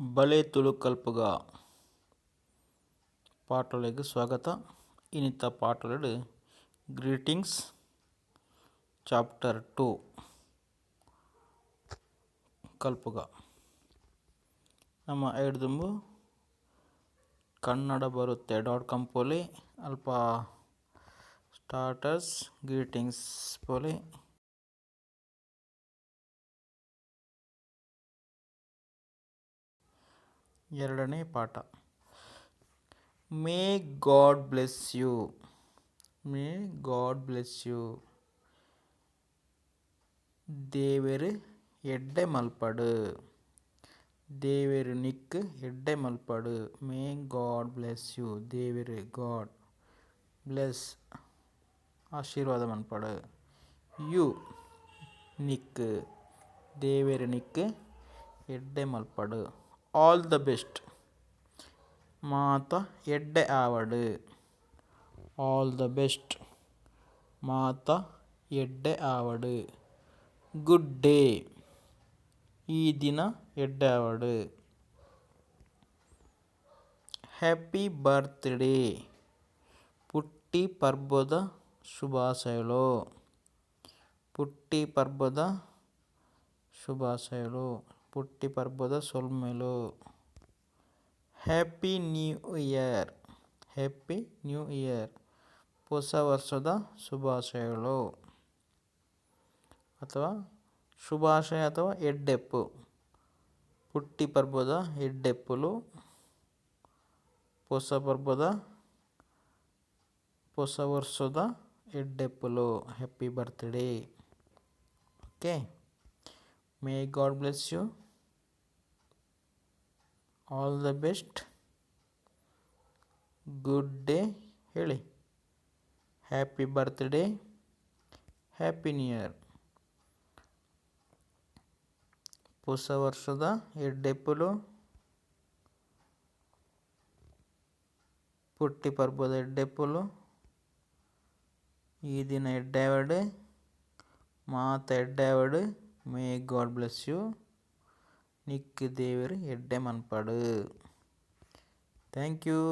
ಬಲೆ ತುಳು ಕಲ್ಪುಗ ಪಾಠೊಲೆಗ್ ಸ್ವಾಗತ. ಇನಿತ ಪಾಠೊಲೆಡ್ ಗ್ರೀಟಿಂಗ್ಸ್ ಚಾಪ್ಟರ್ 2 ಕಲ್ಪುಗ. ನಮ್ಮ ಐಡ್ ದುಂಬು ಕನ್ನಡ ಬರುತ್ತೆ ಡಾಟ್ ಕಾಮ್ ಪೋಲೆ, ಅಲ್ಪ ಸ್ಟಾರ್ಟರ್ಸ್ ಗ್ರೀಟಿಂಗ್ಸ್ ಪೋಲೆ. ಎರಡನೇ ಪಾಠ. May God bless you. May God bless you. ದೇವೆರ್ ಎಡ್ಡೆ ಮಲ್ಪಡ್. ದೇವೆರ್ ನಿಕ್ಕ್ ಎಡ್ಡೆ ಮಲ್ಪಡ್. May God bless you. ದೇವೆರ್ ಗಾಡ್ ಬ್ಲೆಸ್ ಆಶೀರ್ವಾದ ಮನ್ಪಡ್. You ನಿಕ್ಕ್. ದೇವೆರ್ ನಿಕ್ಕ್ ಎಡ್ಡೆ ಮಲ್ಪಡ್. ಆಲ್ ದ ಬೆಸ್ಟ್ ಮಾತ ಎಡ್ಡೆ ಆವಡ್. ಆಲ್ ದ ಬೆಸ್ಟ್ ಮಾತ ಎಡ್ಡೆ ಆವಡ್. ಗುಡ್ ಡೇ ಈ ದಿನ ಎಡ್ಡೆ ಆವಡ್. ಹ್ಯಾಪಿ ಬರ್ತ್ಡೇ ಪುಟ್ಟಿ ಪರ್ಬೊದ ಶುಭಾಶಯಲು. ಪುಟ್ಟಿ ಪರ್ಬೊದ ಶುಭಾಶಯಲು. ಪುಟ್ಟಿ ಪರ್ಬೊದ ಸೊಲ್ಮೆಲು. Happy new year. Happy new year ಪೊಸ ವರ್ಷದ ಶುಭಾಶಯಗಳು ಅಥವಾ ಶುಭಾಶಯ ಅಥವಾ ಎಡ್ಡೆಪ್ಪು. ಪುಟ್ಟಿ ಪರ್ಬೊದ ಎಡ್ಡೆಪ್ಪುಲು. ಪೊಸ ಪರ್ಬೊದ ಪೊಸ ವರ್ಷದ ಎಡ್ಡೆಪ್ಪುಲು. Happy birthday. Okay, may God bless you. All the best. Good day ಹೇಳಿ. Happy birthday. Happy new year. ಪೊಸ ವರ್ಷದ ಎಡ್ಡೆಪ್ಪುಲು. ಪುಟ್ಟಿ ಪರ್ಬೊದ ಎಡ್ಡೆಪ್ಪುಲು. ಈ ದಿನ ಎಡ್ಡೆ ಆವಡ್. ಮಾತ ಎಡ್ಡೆ ಆವಡ್. May God bless you. ನಿಕ್ಕ್ ದೇವೆರ್ ಎಡ್ಡೆ ಮನ್ಪಡ್. Thank you.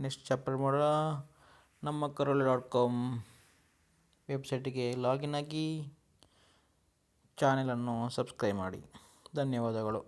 Next chapter ಮಾಡೋಣ. ನಮ್ಮ ಕರಾವಳಿ ಡಾಟ್ ಕಾಮ್ ವೆಬ್ಸೈಟಿಗೆ ಲಾಗಿನ್ ಆಗಿ ಚಾನೆಲನ್ನು ಸಬ್ಸ್ಕ್ರೈಬ್ ಮಾಡಿ. ಧನ್ಯವಾದಗಳು.